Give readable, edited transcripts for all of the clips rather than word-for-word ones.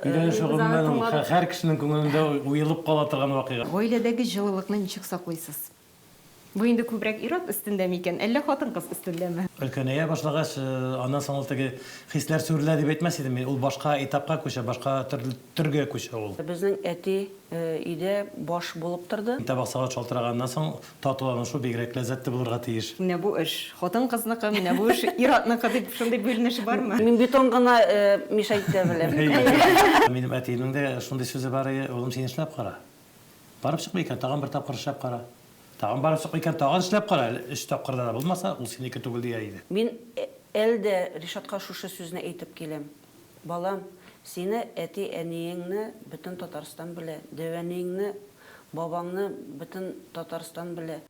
Өйләнешү гомумән ул һәр кешенең күңелендә уелып кала торган вакыйга. Гаиләдәге җылылыкны ничек саклыйсыз? Бу инде күбрәк ир-ат өстендә микән, әллә хатын-кыз өстендәме? Өлкәнәя башлагач, аннан соң ул теге хисләр сүрелә дип әйтмәс идем мин. Ул башка этапка күчә, башка төргә күчә ул. Безнең әти өйдә баш булып торды. Табак-савыт шалтыраганнан соң татуланышу бигрәк ләззәтле булырга тиеш. Менә бу эш хатын-кызныкы, менә бу эш ир-атныкы дип шундый бүленеш бармы? Мин бетон гына мешать итә беләм. Минем әтиемнең дә шундый сүзе бар иде, Улым, син эшләп кара. Барып чыкмый икән, тагын бер тапкыр эшләп кара. Тагын барып чыкмый икән, тагын эшләп кара әле, өч тапкырда да булмаса, ул синеке түгел дия иде. Мин әле дә Ришатка шушы сүзне әйтеп киләм, Балам, сине, әти-әниеңне бөтен Татарстан белә, дәүәниеңне, бабаңны бөтен Татарстан белә.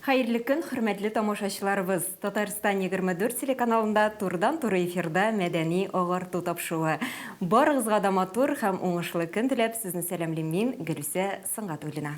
Хәерле көн, хөрмәтле тамашачыларыбыз! Татарстан 24 телеканалында турыдан-туры эфирда мәдәни агарту тапшыруы. Барыгызга да матур һәм уңышлы көн теләп, сезне сәламлим мин, Гөлүсә Сөнгатуллина.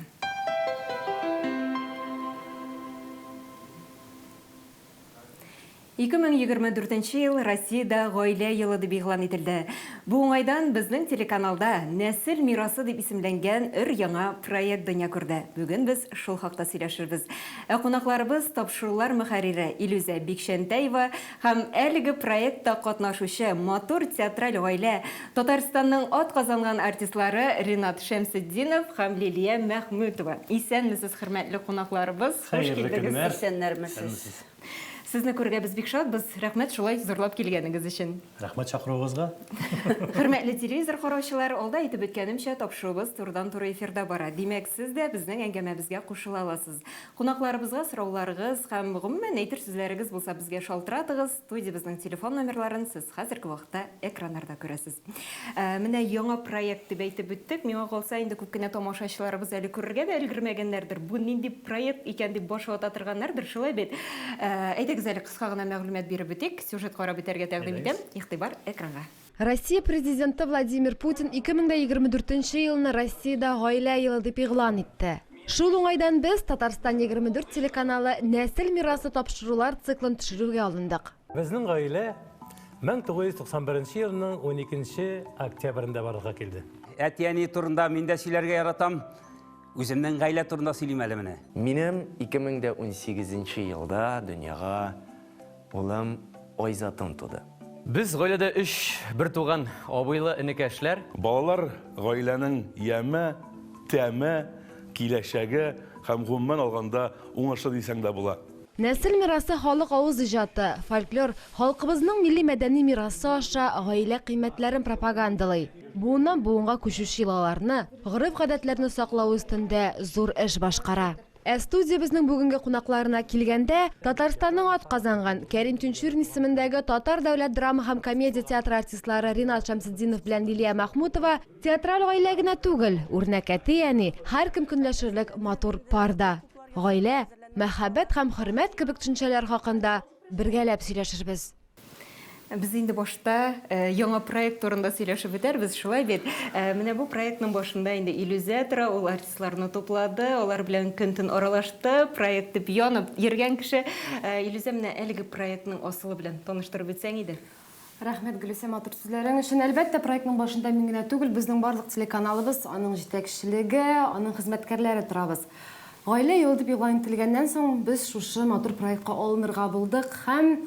2024 нче ел Россиядә Гаилә елы дип игълан ителде. Бу уңайдан безнең телеканалда Нәсел мирасы дип исемләнгән өр-яңа проект дөнья күрде. Бүген без шул хакта сөйләшербез. Ә кунакларыбыз, тапшырулар мөхәррире Илүзә Бикчәнтәева һәм әлеге проектта катнашучы матур театраль гаилә, Татарстанның атказанган артистлары Ринат Шәмсетдинов һәм Лилия Мәхмүтова. Исәнмесез, хөрмәтле кунакларыбыз, хуш Хәерле килдегез! көннәр! Исәннәрмесез! Сезне күрергә без бик шатбыз. Рәхмәт шулай зурлап килгәнегез өчен. Рәхмәт чакыруыгызга. Хөрмәтле телевизор караучылар, алда әйтеп үткәнемчә, тапшыруыбыз турыдан-туры эфирда бара. Димәк, сез дә безнең әңгәмәбезгә кушыла аласыз. Кунакларыбызга сорауларыгыз һәм, гомумән, әйтер сүзләрегез булса, безгә шалтыратыгыз. Студиябезнең телефон номерларын сез хәзерге вакытта экраннарда күрәсез. Менә яңа проект дип әйтеп үттек. Миңа калса, инде күп кенә тамашачыларыбыз әле күрергә дә өлгермәгәннәрдер. Бу нинди проект икән дип баш вата торганнардыр, шулай бит? Әйдәгез әле кыска гына мәгълүмат биреп үтик. Сюжет карап үтәргә тәкъдим итәм. Игътибар экранга. Россия Президенты Владимир Путин 2024 нче елны Россиядә Гаилә елы дип игълан итте. Шул уңайдан без, Татарстан 24 телеканалы Нәсел мирасы тапшырулар циклын төшерүгә алындык. Безнең гаилә 1991 елның уникенче октябрендә барлыкка килде. Әти-әни турында мин дә сөйләргә яратам. Үземнең гаилә турында сөйлим әле менә. Минем 2018 нче елда дөньяга Улым Айзатым туды. Без гаиләдә өч бертуган абыйлы энекәшләр. Балалар гаиләнең яме, тәме, киләчәге һәм гомумән алганда уңышы дисәң дә була. Нәсел мирасы халык авыз иҗаты, фольклор, халкыбызның милли мәдәни мирасы аша гаилә кыйммәтләрен пропагандалый, буыннан буынга күчүче йолаларны, гореф-гадәтләрне саклау өстендә зур эш башкара. Ә студиябезнең бүгенге кунакларына килгәндә, Татарстанның атказанган, Кәрим Тинчурин исемендәге Татар дәүләт драма һәм комедия театры артистлары Ринат Шәмсетдинов белән Лилия Мәхмүтова театраль гаилә генә түгел, үрнәк әти-әни, һәркем көнләшерлек матур пар да. Гаилә, мәхәббәт һәм хөрмәт кебек төшенчәләр хакында бергәләп сөйләшербез. Без инде башта яңа проект турында сөйләшеп үтәрбез, шулай бит? Менә бу проектның башында инде Илүзә тора, ул артистларны туплады, алар белән көн-төн аралашты, проект дип янып йөргән кеше. Илүзә, менә әлеге проектның асылы белән таныштырып үтсәң иде. Рәхмәт, Гөлүсә, матур сүзләрең өчен. Әлбәттә, проектның башында мин генә түгел, безнең барлык телеканалыбыз, аның җитәкчелеге, аның хезмәткәрләре торабыз. Гаилә елы дип игълан ителгәннән соң, без шушы матур проектка алынырга булдык һәм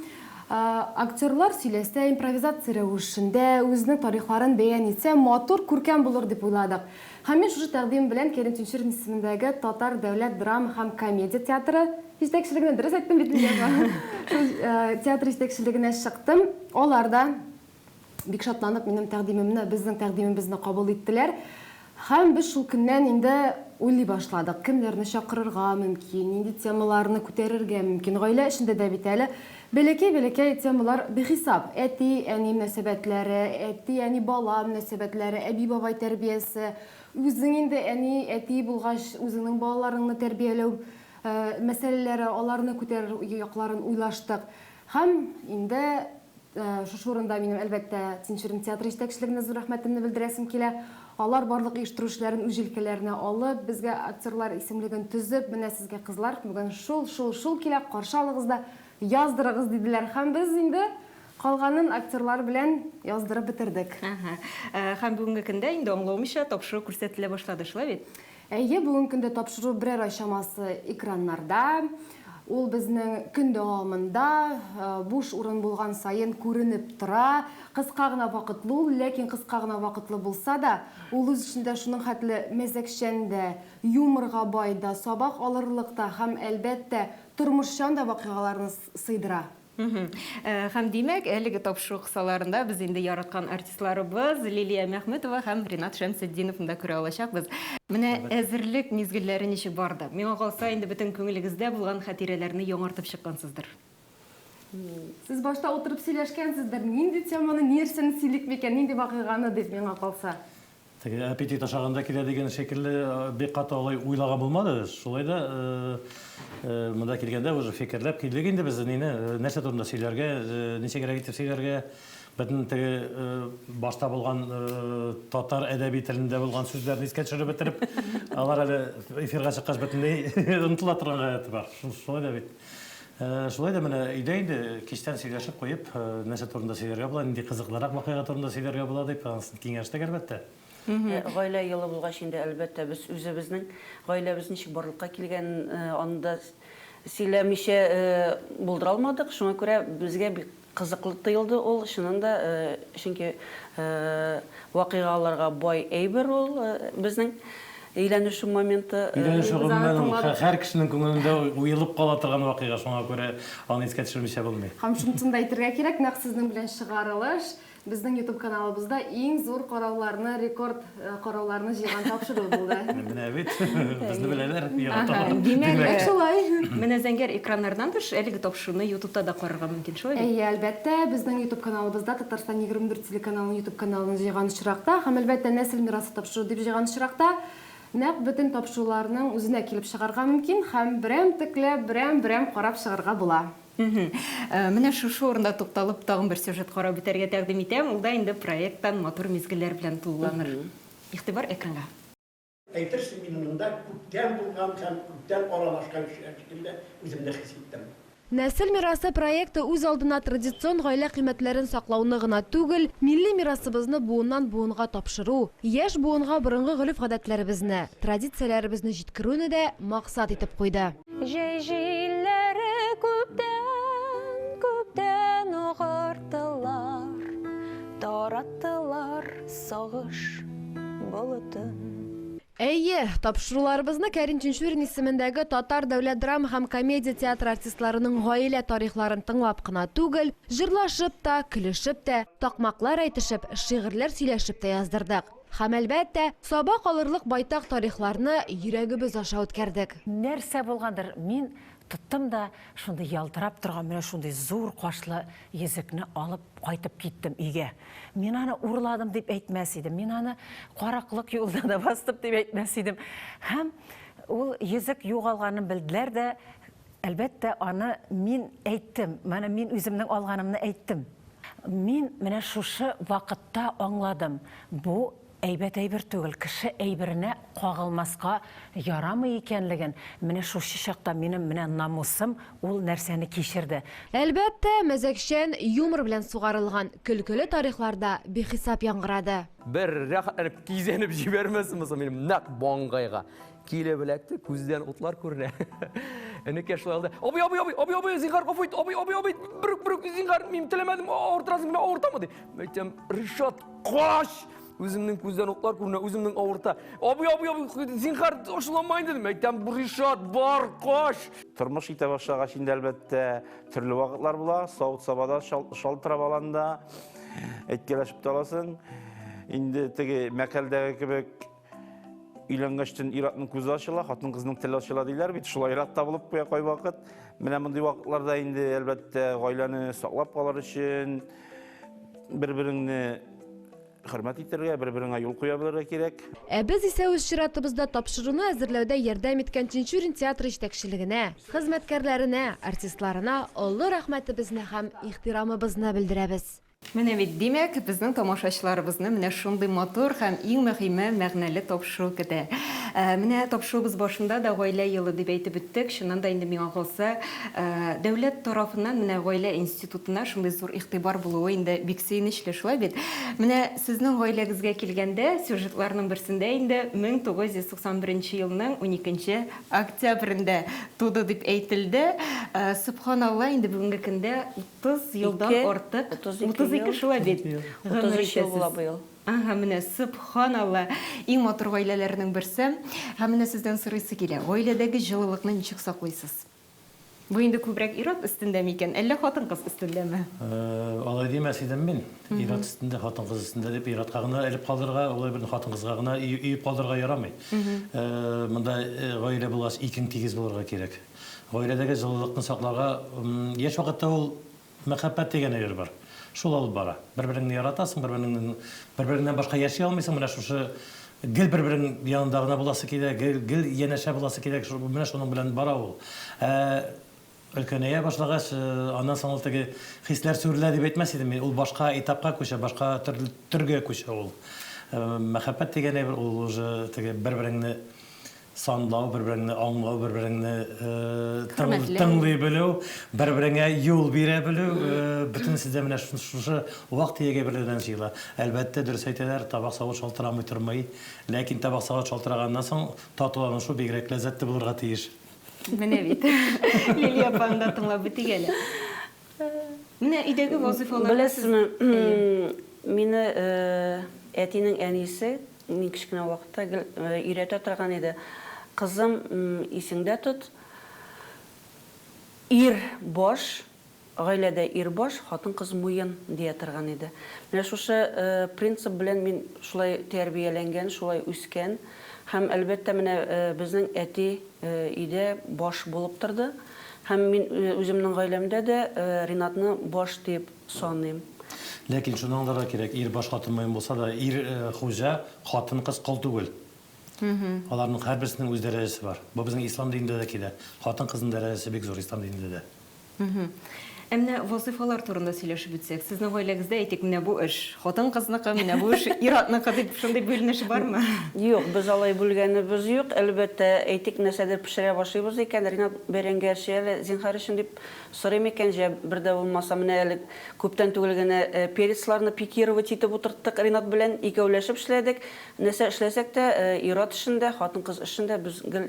актерлар сөйләсә, импровизация рәвешендә үзенең тарихларын бәян итсә, матур, күркәм булыр дип уйладык. Һәм мин шушы тәкъдим белән Кәрим Тинчурин исемендәге Татар дәүләт драма һәм комедия театры җитәкчелегенә, дөрес әйттем бит, Лилия апа? Шул театр җитәкчелегенә чыктым. Алар да Бик шатланып минем тәкъдимемне, безнең тәкъдимебезне кабул иттеләр. Һәм без шул көннән инде уйлый башладык, кемнәрне чакырырга мөмкин, нинди темаларны күтәрергә мөмкин. Гаилә эчендә дә бит әле бәләкәй-бәләкәй темалар бихисап. Әти-әни мөнәсәбәтләре, әти-әни-бала мөнәсәбәтләре, әби-бабай тәрбиясе, үзең инде әни, әти булгач, үзеңнең балаларыңны тәрбияләү мәсьәләләре, аларны күтәрер якларын уйлаштык. Һәм инде. Шушы урында минем, әлбәттә, Тинчурин театры җитәкчелегенә зур рәхмәтемне белдерәсем килә. Алар барлык оештыру эшләрен үз җилкәләренә алып, безгә актерлар исемлеген төзеп, менә сезгә кызлар, бүген шул, шул, шул килә, каршы алыгыз да яздырыгыз, диделәр. Һәм без инде калганын актерлар белән яздырып бетердек. Әһә. Һәм бүгенге көндә инде аңлавымча, тапшыру күрсәтелә башлады, шулай бит? Әйе, бүгенге көндә тапшыру берәр ай чамасы экраннарда. Ул безнең көн дәвамында буш урын булган саен күренеп тора. Кыска гына вакытлы ул, ләкин кыска гына вакытлы булса да, ул үз эчендә шуның хәтле мәзәкчән дә, юморга бай да, сабак алырлык та һәм, әлбәттә, тормышчан да вакыйгаларны сыйдыра. Һәм димәк, әлеге тапшыру кысаларында без инде яраткан артистларыбыз Лилия Мәхмүтова һәм Ринат Шәмсетдиновны да күрә алачакбыз. Менә әзерлек мизгелләре ничек барды? Миңа калса, инде бөтен күңелегездә булган хатирәләрне яңартып чыккансыздыр. Сез башта утырып сөйләшкәнсездер, нинди теманы, нәрсәне сөйлик микән, нинди вакыйганы дип, миңа калса. Теге аппетит ашаганда килә дигән шикелле, бик каты алай уйлаган булмады. Шулай да монда килгәндә уже фикерләп килдек инде без нине, нәрсә турында сөйләргә, ничегрәк итеп сөйләргә. Бөтен теге башта булган татар әдәби телендә булган сүзләрне искә төшереп бетереп, алар әле эфирга чыккач бөтенләй онытыла торган гадәте бар. Шулай да бит. Шулай да менә өйдә инде кичтән сөйләшеп куеп, нәрсә турында сөйләргә була, нинди кызыклырак вакыйга турында сөйләргә була дип, анысын киңәштек, әлбәттә. Гаилә елы булгач инде, әлбәттә, без үзебезнең гаиләбез ничек барлыкка килгәнен аны да сөйләмичә булдыра алмадык. Шуңа күрә безгә бик Кызыклы тоелды ул, чыннан да, чөнки вакыйгаларга бай әйбер ул безнең өйләнешү моменты. Өйләнешү, гомумән, ул һәр кешенең күңелендә уелып кала торган вакыйга, шуңа күрә аны искә төшермичә булмый. Һәм шунысын да әйтергә кирәк, нәкъ сезнең белән чыгарылыш Безнең YouTube каналыбызда иң зур карауларны, рекорд карауларны җыйган тапшыру булды. Менә бит, безне беләләр, яраталар. Димәк, Димәк, шулай. Менә зәңгәр экраннардан тыш әлеге тапшыруны YouTubeта да карарга мөмкин, шулай бит? Әйе, әлбәттә, безнең YouTube каналыбызда Татарстан 24 телеканалының YouTube каналын җыйган очракта һәм, әлбәттә, Нәсел мирасы тапшыруы дип җыйган очракта, нәкъ бөтен тапшыруларның үзенә килеп чыгарга мөмкин һәм берәм төкләп, берәм-берәм карап чыгарга була. Менә шушы урында тукталып, тагын бер сюжет карап үтәргә тәкъдим итәм. Ул да инде проекттан матур мизгелләр белән тулыланыр. Игътибар экранга. Әйтерсең, мин монда күптән булган һәм күптән аралашкан кешеләр шикелле үземне хис иттем. Нәсел мирасы проекты үз алдына традицион гаилә кыйммәтләрен саклауны гына түгел, милли мирасыбызны буыннан-буынга тапшыру, яшь буынга борынгы гореф-гадәтләребезне, традицияләребезне җиткерүне дә максат итеп куйды. Җәй җилләре күптән, күптән агартылар, Тараттылар сагыш болытын. Әйе, тапшыруларыбызны Кәрим Тинчурин исемендәге Татар дәүләт драма һәм комедия театры артистларының гаилә тарихларын тыңлап кына түгел, җырлашып та, көлешеп тә, такмаклар әйтешеп, шигырьләр сөйләшеп тә яздырдык. Һәм, әлбәттә, сабак алырлык байтак тарихларны йөрәгебез аша үткәрдек. Нәрсә булгандыр, мин тоттым да шундый ялтырап торган менә шундый зур кашлы йөзекне алып кайтып киттем өйгә. Мин аны урладым дип әйтмәс идем, мин аны караклык юлына да бастым дип әйтмәс идем. Һәм ул йөзек югалганын белделәр дә, әлбәттә, аны мин әйттем, моны мин үземнең алганымны әйттем. Мин менә шушы вакытта аңладым, бу әйбәт әйбер түгел, кеше әйберенә кагылмаска ярамый икәнлеген, менә шушы чакта минем менә намусым ул нәрсәне кичерде. Әлбәттә, мәзәкчән юмор белән сугарылган көлкеле тарихлар да бихисап яңгырады. Бер рәхәтләнеп кизәнеп җибәрмәсенме соң минем нәкъ маңгайга. Килеп эләкте, күздән утлар күренә. Энекәш шулай алды. Абый, абый, абый, абый, абый, зинһар, гафу ит, абый, абый, абый, берүк, берүк, зинһар, мин теләмәдем, авыртырасың, менә авыртамы, ди. Әйтәм, Ришат, кач! Үземнең күздән утлар күренә, үземнең авырта. Абый, абый, абый, зинһар, ачуланма инде, дим. Әйтәм, Ришат, бар, кач! Тормыш итә башлагач инде, әлбәттә, төрле вакытлар була. Савыт-саба да шалтырап ала анда, әйткәләшеп тә аласың. Инде теге мәкальдәге кебек, Өйләнгәчтен ир-атның күзе ачыла, хатын-кызның теле ачыла диләр бит. Шулайрак та булып куя кайвакыт. Менә мондый вакытларда инде, әлбәттә, гаиләне саклап калыр өчен бер-береңне хөрмәт итәргә, бер-береңә юл куя белергә кирәк. Ә без исә үз чиратыбызда тапшыруны әзерләүдә ярдәм иткән Тинчурин театры җитәкчелегенә, хезмәткәрләренә, артистларына олы рәхмәтебезне һәм ихтирамыбызны белдерәбез. Менә бит, димәк, безнең тамашачыларыбызны менә шундый матур һәм иң мөһиме мәгънәле тапшыру көтә. Менә тапшыруыбыз башында да Гаилә елы дип әйтеп үттек. Чыннан да инде миңа калса, дәүләт тарафыннан менә гаилә институтына шундый зур игътибар булуы инде бик сөенечле, шулай бит? Менә сезнең гаиләгезгә килгәндә, сюжетларның берсендә инде 1991 елның уникенче октябрендә туды дип әйтелде. Сөбханалла, инде бүгенге көндә 30 елдан артык, 32 шулай бит, гомер 33 ел була быел. Ага, менә, сөбханалла, иң матур гаиләләрнең берсе. Һәм менә сездән сорыйсы килә, гаиләдәге җылылыкны ничек саклыйсыз? Бу инде күбрәк ир-ат өстендә микән, әллә хатын-кыз өстендәме? Алай димәс идем мин. Ир-ат өстендә, хатын-кыз өстендә дип ир-атка гына элеп калдырырга, алай бер хатын-кызга гына өеп калдырырга ярамый. Монда гаилә булгач, икең тигез булырга кирәк. Гаиләдәге җылылыкны сакларга, яшь вакытта ул мәхәббәт дигән әйбер бар. Шул алып бара. Бер-береңне яратасың, бер-береңнең бер-береңнән башка яши алмыйсың, менә шушы гел бер-берең янында гына буласы килә, гел гел янәшә буласы килә, менә шуның белән бара ул. Ә өлкәнәя башлагач, аннан соң ул теге хисләр сүрелә дип әйтмәс идем мин, ул башка этапка күчә, башка төрле төргә күчә ул. Мәхәббәт дигән әйбер ул уже теге бер-береңне Санлау, бер-береңне аңлау, бер-береңне тыңлый белү, бер-береңә юл бирә белү, бөтенесе дә менә шушы вак-төяк әйберләрдән җыела. Әлбәттә, дөрес әйтәләр, табак-савыт шалтырамый тормый. Ләкин табак-савыт шалтыраганнан соң татуланышу бигрәк ләззәтле булырга тиеш. Менә бит. Лилия апаны да тыңлап үтик әле. Менә өйдәге вазыйфаларны Беләсезме, мине әтинең әнисе мин кечкенә вакытта гел өйрәтә торган иде. Кызым, исеңдә тот, ир баш, гаиләдә ир баш, хатын-кыз муен, дия торган иде. Менә шушы принцип белән мин шулай тәрбияләнгән, шулай үскән. Һәм, әлбәттә, менә безнең әти өйдә баш булып торды. Һәм мин үземнең гаиләмдә дә Ринатны баш диеп саныйм. Ләкин шуны аңларга кирәк, ир баш, хатын муен булса да, ир хуҗа, хатын-кыз кол түгел. Аларның һәрберсенең үз дәрәҗәсе бар. Бу безнең ислам динендә дә килә. Хатын-кызның дәрәҗәсе бик зур ислам динендә дә. Ә менә вазыйфалар турында сөйләшеп үтсәк, сезнең гаиләгездә, әйтик, менә бу эш хатын-кызныкы, менә бу эш ир-атныкы дип шундый бүленеш бармы? Юк, без алай бүлгәнебез юк. Әлбәттә, әйтик, нәрсәдер пешерә башлыйбыз икән, Ринат, бәрәңге әрчи әле, зинһар өчен, дип сорыйм икән, җә, бер дә булмаса, менә әле күптән түгел генә перецларны пикировать итеп утырттык Ринат белән, икәүләшеп эшләдек. Нәрсә эшләсәк тә, ир-ат эшен дә, хатын-кыз эшен дә без гел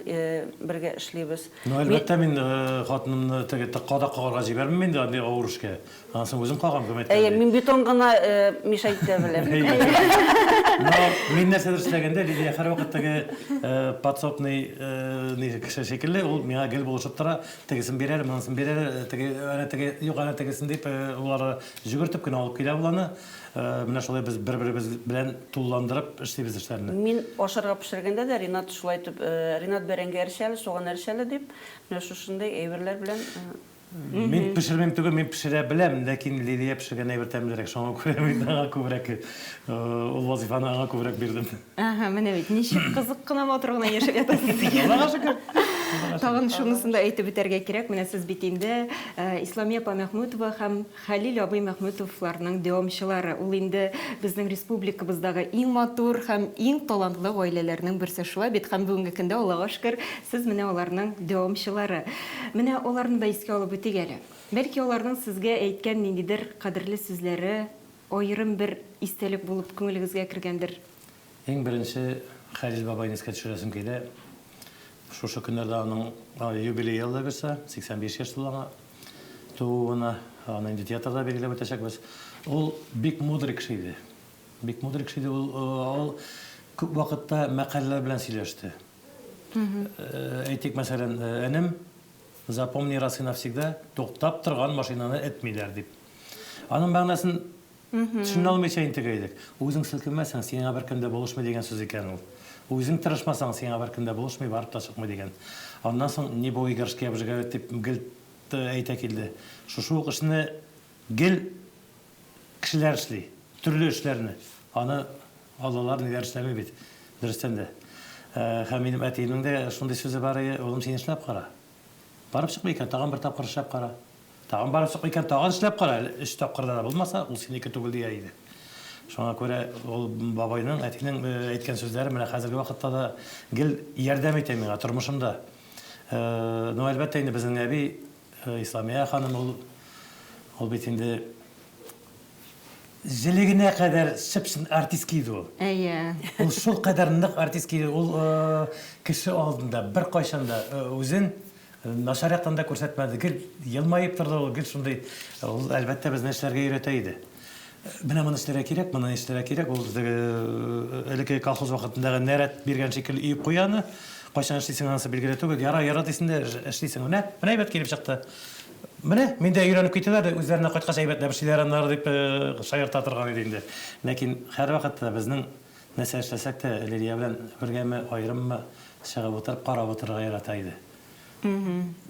бергә эшлибез. Ну, әлбәттә, мин хатынымны теге кадак кагарга җибәрмим инде андый авыр эшкә. Аннан соң үзем кагам, кем әйткәндәй. Әйе, мин бетон гына мешать итә беләм. Но мин нәрсәдер эшләгәндә, Лилия һәрвакыт теге подсобный ни кеше шикелле, ул миңа гел булышып тора. Тегесен бир әле, монысын бир әле, теге, әнә теге, юк, әнә тегесен дип, ул ары җөгертеп кенә алып килә ул аны. Менә шулай без бер-беребез белән тулыландырып эшлибез эшләрне. Мин ашарга пешергәндә дә Ринат шулай итеп, Ринат бәрәңге әрчә әле, суган әрчә әле дип, менә шушындый әйберләр белән. Мин пешермим түгел, мин пешерә беләм, ләкин Лилия пешергән әйбер тәмлерәк, шуңа күрә мин аңа күбрәк, ул вазыйфаны аңа күбрәк бирдем. Әһә, менә бит, ничек кызык кына, матур гына яшәп ятасыз икән. Аллага шөкер. Тагын шунысын да әйтеп үтәргә кирәк, менә сез бит инде Исламия апа Мәхмүтова һәм Хәлил абый Мәхмүтовларның дәвамчылары. Ул инде безнең республикабыздагы иң матур һәм иң талантлы гаиләләрнең берсе. Шулай бит? Һәм бүгенге көндә, Аллага шөкер, сез менә аларның дәвамчылары. Менә аларны да искә алып үтик әле. Бәлки аларның сезгә әйткән ниндидер кадерле сүзләре аерым бер истәлек булып күңелегезгә кергәндер? Иң беренче Хәлил бабайны искә төшерәсем килә. Шушы көннәрдә аның юбилее алла бирсә, 85 яшь тулды аңа тууына. Аны инде театрда билгеләп үтәчәкбез. Ул бик мудрый кеше иде. Бик мудрый кеше иде. Ул, ул күп вакытта мәкальләр белән сөйләште. Әйтик, мәсәлән, энем, запомни раз и навсегда, туктап торган машинаны этмиләр дип. Аның мәгънәсен Төшенә алмыйча интегә идек. Үзең селкенмәсәң, сиңа беркем дә булышмый дигән сүз икән ул. Үзең тырышмасаң, сиңа беркем дә булышмый, барып та чыкмый дигән. Аннан соң, не боги горшки обжигают дип гел әйтә килде. Шушы ук эшне гел кешеләр эшли, төрле эшләрне. Аны Аллалар ниләр эшләми бит, дөрестән дә. Һәм минем әтиемнең дә шундый сүзе бар иде, Улым, син эшләп кара. Барып чыкмый икән, тагын бер тапкыр эшләп кара. Тагын барып чыкмый икән, тагын эшләп кара әле. Өч тапкырда да булмаса, ул синеке түгел дия иде. Шуңа күрә ул бабайның, әтинең әйткән сүзләре менә хәзерге вакытта да гел ярдәм итә миңа тормышымда. Ну, әлбәттә инде безнең әби Исламия ханым ул, ул бит инде җелегенә кадәр чып-чын артистка иде ул. Әйе. Ул шул кадәр нык артистка иде. Ул кеше алдында беркайчан да үзен начар яктан да күрсәтмәде. Гел елмаеп торды ул, гел шундый. Ул, әлбәттә, безне эшләргә өйрәтә иде. Менә моны эшләргә кирәк, моны эшләргә кирәк. Ул теге элекке колхоз вакытындагы нәрәт биргән шикелле өеп куя аны. Кайчан эшлисең, анысы билгеле түгел. Яра, яра дисең дә эшлисең. Менә, менә әйбәт килеп чыкты. Менә, миндә өйрәнеп китәләр дә, үзләренә кайткач әйбәтләп эшлиләр аннары, дип шаярта торган иде инде. Ләкин һәрвакытта безнең нәрсә эшләсәк тә, Лилия белән бергәме, аерыммы, чыгып утырып, карап утырырга ярата иде.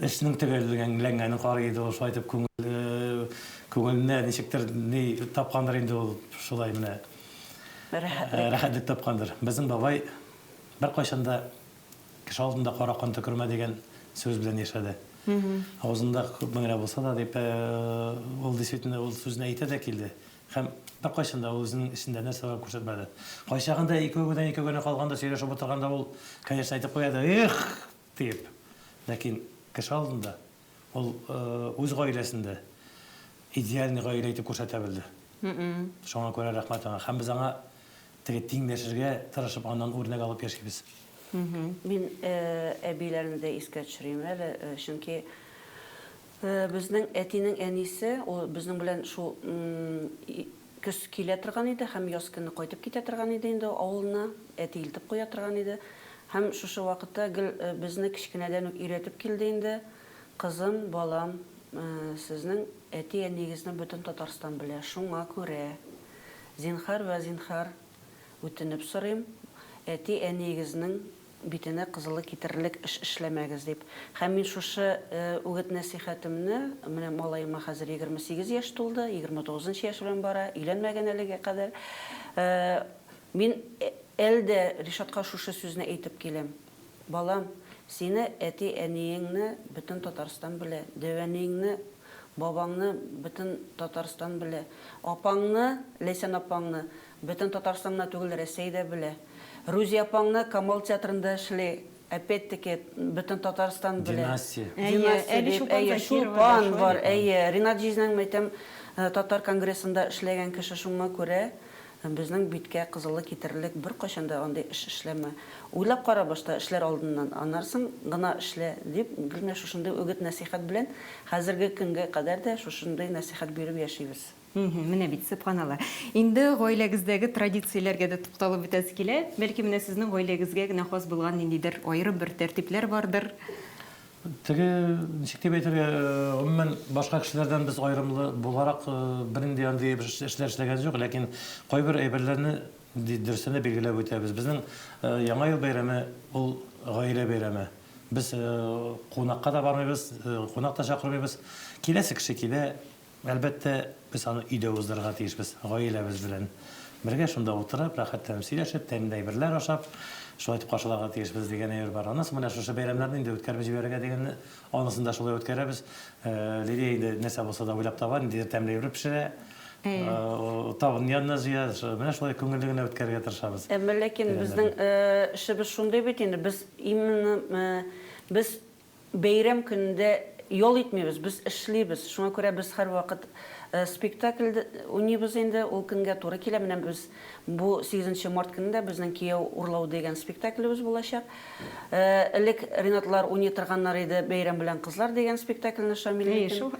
Эшнең төгәлләнгәнен карый иде ул, шулай итеп күңел, күңеленә ничектер ни тапкандыр инде ул, шулай менә. Рәхәтлек. Рәхәтлек тапкандыр. Безнең бабай беркайчан да Кеше алдында кара кан төкермә дигән сүз белән яшәде. Авызында күпме генә булса да, дип, ул действительно ул сүзне әйтә дә килде. Һәм беркайчан да ул үзенең эчендә нәрсә барын күрсәтмәде. Кайчагында икәү генә икәү генә калганда, сөйләшеп утырганда ул, конечно, әйтеп куя иде, Эх! диеп. Ләкин кеше алдында ул үз гаиләсендә идеальный гаилә итеп күрсәтә белде. Шуңа күрә рәхмәт аңа. Һәм без аңа Теге тиңләшергә тырышып, аннан үрнәк алып яшибез. Мин әбиләрне дә искә төшерим әле, чөнки безнең әтинең әнисе, ул безнең белән шул көз килә торган иде һәм яз көне кайтып китә торган иде инде авылына, әти илтеп куя торган иде. Һәм шушы вакытта гел безне кечкенәдән үк өйрәтеп килде инде, Кызым, балам, сезнең әти-әниегезне бөтен Татарстан белә, шуңа күрә Зинһар вә зинһар үтенеп сорыйм, әти-әниегезнең битенә кызылы китерерлек эш эшләмәгез, дип. Һәм мин шушы үгет-нәсыйхәтемне, менә малаема хәзер 28 яшь тулды, 29 нчы яше белән бара, өйләнмәгән әлегә кадәр. Мин әле дә Ришатка шушы сүзне әйтеп киләм. Балам, сине әти-әниеңне бөтен Татарстан белә, дәүәниеңне, бабаңны бөтен Татарстан белә, апаңны, Ләйсән апаңны бөтен Татарстан гына түгел, Рәсәй дә белә. Рүзия апаңны Камал театрында эшли, опять-таки, бөтен Татарстан белә. Династия. Династия Әле дип, Чулпан әйе, Закирова да Чулпан шулай бар, бит. әйе. Ринат җизнәң, мәйтәм, татар конгрессында эшләгән кеше, шуңа күрә Безнең биткә кызыллык китерерлек беркайчан да андый эш эшләмә. Уйлап кара башта эшләр алдыннан, аннан соң гына эшлә, дип, гел менә шушындый үгет-нәсыйхәт белән хәзерге көнгә кадәр дә шушындый нәсыйхәт биреп яшибез. Менә бит, сөбханалла. Инде гаиләгездәге традицияләргә дә тукталып үтәсе килә. Бәлки, менә сезнең гаиләгезгә генә хас булган ниндидер аерым бер тәртипләр бардыр? Теге, ничек дип әйтергә, гомумән, башка кешеләрдән без аерымлы буларак бернинди андый эшләр эшләгән юк, ләкин кайбер әйберләрне дөрестән дә билгеләп үтәбез. Безнең Яңа ел бәйрәме ул гаилә бәйрәме. Без кунакка да бармыйбыз, кунак та чакырмыйбыз. Киләсе кеше килә, Әлбәттә, без аны өйдә уздырырга тиешбез, гаиләбез белән бергә шунда утырып, рәхәтләнеп сөйләшеп, тәмле әйберләр ашап, шулай итеп каршыларга тиешбез дигән әйбер бар. Аннан соң менә шушы бәйрәмнәрне инде үткәреп җибәрергә дигәнне, анысын да шулай үткәрәбез. Лилия инде нәрсә булса да уйлап таба, ниндидер тәмле әйбер пешерә, табын янына җыя. Менә шулай күңелле генә үткәрергә тырышабыз. Әмма ләкин безнең эшебез шундый бит инде, без именно без Бәйрәм көнендә ял итмибез, без эшлибез. Шуңа күрә без һәрвакыт спектакль уйныйбыз инде, ул көнгә туры килә. Менә без бу сигезенче март көнендә безнең Кияү урлау дигән спектаклебез булачак. Элек Ренатлар уйный торганнар иде Бәйрәм белән кызлар дигән спектакльне Шамилнекен,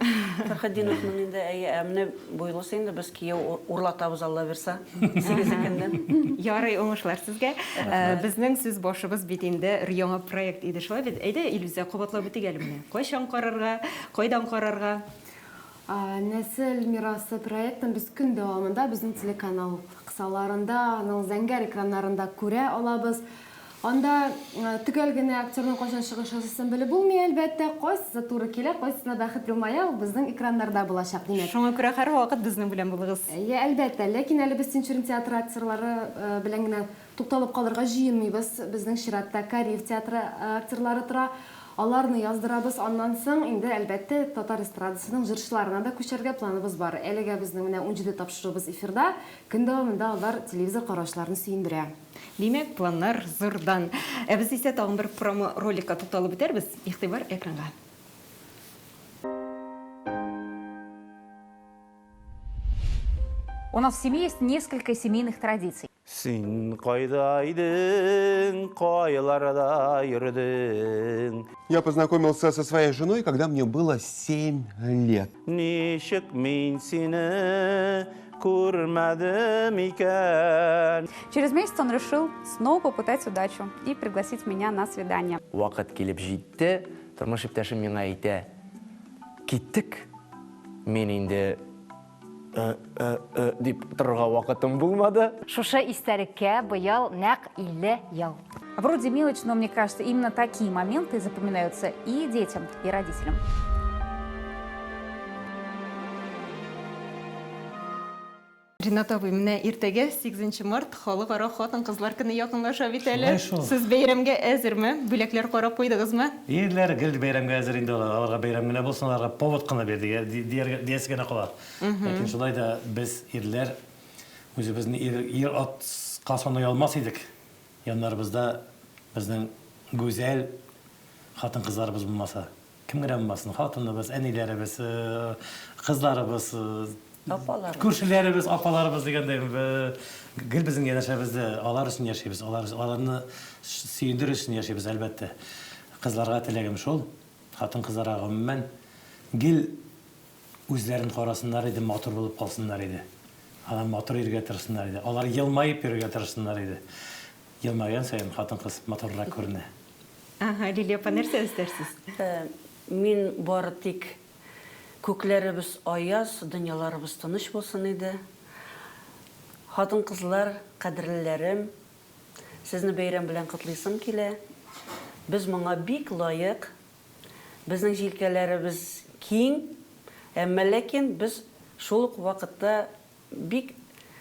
Фәрхетдиновның инде, әйе. Ә менә бу юлысы инде без Кияү урлатабыз, Алла бирса. Сигезе көнне. Ярый, уңышлар сезгә. Рәхмәт. Безнең сүз башыбыз бит инде өр-яңа проект иде, шулай бит? Әйдә, Илүзә, кабатлап үтик әле менә. Кайчан карарга, кайдан карарга? Нәсел мирасы проектын без көн дәвамында безнең телеканал кысаларында, аның зәңгәр экраннарында күрә алабыз. Анда төгәл генә актерның кайчан чыгыш ясыйсын белеп булмый, әлбәттә. Кайсысы туры килә, кайсысына бәхет елмая, ул безнең экраннарда булачак, димәк. Шуңа күрә һәрвакыт безнең белән булыгыз. Әйе, әлбәттә. Ләкин әле без Тинчурин театры актерлары белән генә тукталып калырга җыенмыйбыз. Безнең чиратта Кариев театры актерлары тора. Аларны яздырабыз. Аннан соң инде, әлбәттә, татар эстрадасының җырчыларына да күчәргә планыбыз бар. Әлегә безнең менә 17 тапшыруыбыз эфирда. Көн дәвамында алар телевизор караучыларны сөендерә. Димәк, планнар зурдан. Ә без исә тагын бер промо-роликка тукталып үтәрбез. Игътибар экранга. У нас в семье есть несколько семейных традиций. Син кайда идең, кайларда йөрдең? Я познакомился со своей женой, когда мне было 7 лет. Ничек мин сине күрмәдем икән? Через месяц он решил снова попытать удачу и пригласить меня на свидание. Вакыт килеп җитте, тормыш иптәшем миңа әйтә, Киттек. Мин инде э, э, э дип торырга вакытым булмады. Шушы истәлеккә быел нәкъ 50 ел. Вроде мелочь, но мне кажется, именно такие моменты запоминаются и детям, и родителям. Ринат абый, менә иртәгә 8 март халыкара хатын-кызлар көне якынлаша бит әле. Шулай шул. Сез бәйрәмгә әзерме? Бүләкләр карап куйдыгызмы? Ирләр гел бәйрәмгә әзер инде алар. Аларга бәйрәм генә булсын, аларга повод кына бир дияргә диясе генә кала. Ләкин шулай да без ирләр үзебезне ир ир-атка саный алмас идек. Яннарыбызда безнең гүзәл хатын-кызларыбыз булмаса. Кем генә булмасын, хатыныбыз, әниләребез, кызларыбыз, Апаларыбыз. күршеләребез, апаларыбыз дигәндәй, гел безнең янәшәбездә, алар өчен яшибез, алар, аларны сөендерер өчен яшибез, әлбәттә. Кызларга теләгем шул, хатын-кызларга гомумән, гел Үзләрен карасыннар иде, матур булып калсыннар иде. Алар матур йөрергә тырышсыннар иде. Алар елмаеп йөрергә тырышсыннар иде. Елмайган саен хатын-кыз матуррак күренә. Ага, Лилия апа, нәрсә өстәрсез? Мин бары тик күкләребез аяз, дөньяларыбыз тыныч булсын иде. Хатын-кызлар, кадерлеләрем, сезне бәйрәм белән котлыйсым килә. Без моңа бик лаек. Безнең җилкәләребез киң, әмма ләкин без шул ук вакытта бик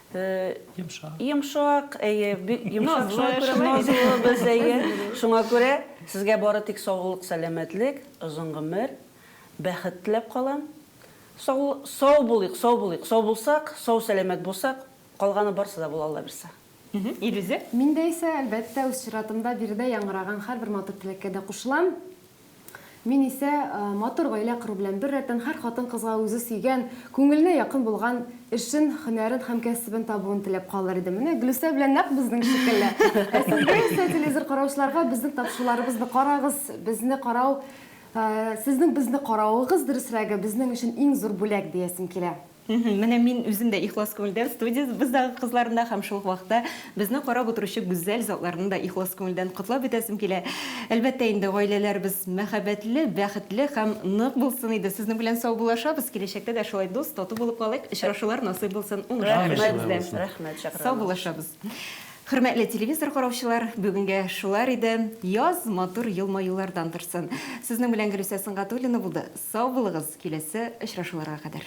Йомшак. Йомшак, әйе, бик йомшак, шуңа күрә назлы без, әйе. Шуңа күрә сезгә бары тик саулык, сәламәтлек, озын гомер, бәхет теләп калам. Сау, сау булыйк, сау булыйк. Сау булсак, сау-сәламәт булсак, калганы барсы да була, Алла бирса. Илүзә? Мин дә исә, әлбәттә, үз чиратымда биредә яңгыраган һәрбер матур теләккә дә кушылам. Мин исә матур гаилә кору белән беррәттән һәр хатын-кызга үзе сөйгән, күңеленә якын булган эшен, һөнәрен һәм кәсебен табуын теләп калыр идем. Менә Гөлүсә белән нәкъ безнең шикелле. Ә сезгә исә, телевизор караучыларга, безнең тапшыруларыбызны карагыз, безне карау, сезнең безне каравыгыз, дөресрәге, безнең өчен иң зур бүләк диясем килә. Менә мин үзем дә ихлас күңелдән студиябездәге кызларны да һәм шул ук вакытта безне карап утыручы гүзәл затларны да ихлас күңелдән котлап үтәсем килә. Әлбәттә инде, гаиләләребез мәхәббәтле, бәхетле һәм нык булсын иде. Сезнең белән саубуллашабыз. Киләчәктә дә шулай дус, тату булып калыйк. Очрашулар насыйп булсын. Уңышлар Рәхмәт, рәхмәт чакырганыгыз. Саубуллашабыз. Хөрмәтле телевизор караучылар, бүгенгә шулар иде. Яз матур елмаюлардан торсын. Сезнең белән Гөлүсә Сөнгатуллина булды. Сау булыгыз, киләсе очрашуларга кадәр.